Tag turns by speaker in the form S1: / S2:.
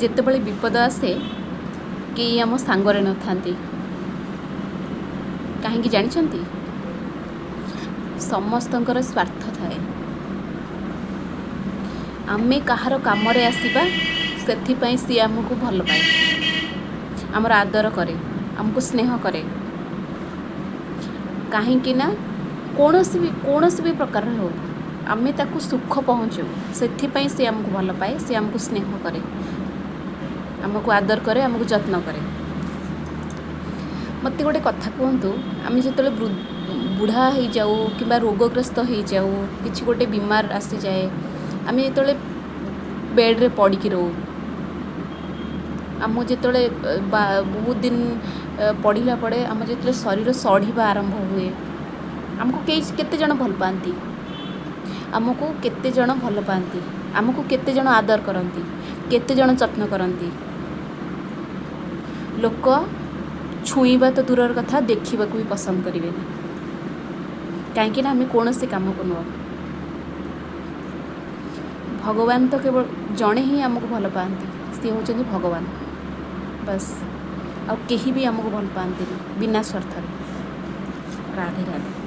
S1: ଯେତେବେଳେ ବିପଦ ଆସେ, କେହି ଆମ ସାଙ୍ଗରେ ନଥାନ୍ତି। କାହିଁକି ଜାଣିଛନ୍ତି? ସମସ୍ତଙ୍କର ସ୍ୱାର୍ଥ ଥାଏ। ଆମେ କାହାର କାମରେ ଆସିବା, ସେଥିପାଇଁ ସିଏ ଆମକୁ ଭଲ ପାଏ, ଆମର ଆଦର କରେ, ଆମକୁ ସ୍ନେହ କରେ। କାହିଁକି ନା କୌଣସି ବି ପ୍ରକାରର ହେଉ, ଆମେ ତାକୁ ସୁଖ ପହଞ୍ଚୁ, ସେଥିପାଇଁ ସେ ଆମକୁ ଭଲ ପାଏ, ସେ ଆମକୁ ସ୍ନେହ କରେ, ଆମକୁ ଆଦର କରେ, ଆମକୁ ଯତ୍ନ କରେ। ମୋତେ ଗୋଟେ କଥା କୁହନ୍ତୁ, ଆମେ ଯେତେବେଳେ ବୁଢ଼ା ହେଇଯାଉ କିମ୍ବା ରୋଗଗ୍ରସ୍ତ ହେଇଯାଉ, କିଛି ଗୋଟେ ବିମାର ଆସିଯାଏ, ଆମେ ଯେତେବେଳେ ବେଡ଼୍ରେ ପଡ଼ିକି ରହୁ, ଆମ ଯେତେବେଳେ ବା ବହୁତ ଦିନ ପଡ଼ିଲା ପରେ ଆମ ଯେତେବେଳେ ଶରୀର ସଢ଼ିବା ଆରମ୍ଭ ହୁଏ, ଆମକୁ କେହି କେତେ ଜଣ ଭଲ ପାଆନ୍ତି? ଆମକୁ କେତେ ଜଣ ଭଲ ପାଆନ୍ତି? ଆମକୁ କେତେ ଜଣ ଆଦର କରନ୍ତି? କେତେ ଜଣ ଯତ୍ନ କରନ୍ତି? ଲୋକ ଛୁଇଁବା ତ ଦୂରର କଥା, ଦେଖିବାକୁ ବି ପସନ୍ଦ କରିବେନି। କାହିଁକି ନା ଆମେ କୌଣସି କାମକୁ ନୁହଁ। ଭଗବାନ ତ କେବଳ ଜଣେ ହିଁ ଆମକୁ ଭଲ ପାଆନ୍ତି, ସିଏ ହେଉଛନ୍ତି ଭଗବାନ, ବାସ୍। ଆଉ କେହି ବି ଆମକୁ ଭଲ ପାଆନ୍ତିନି ବିନା ସ୍ୱାର୍ଥରେ। ରାଧେ ରାଧେ।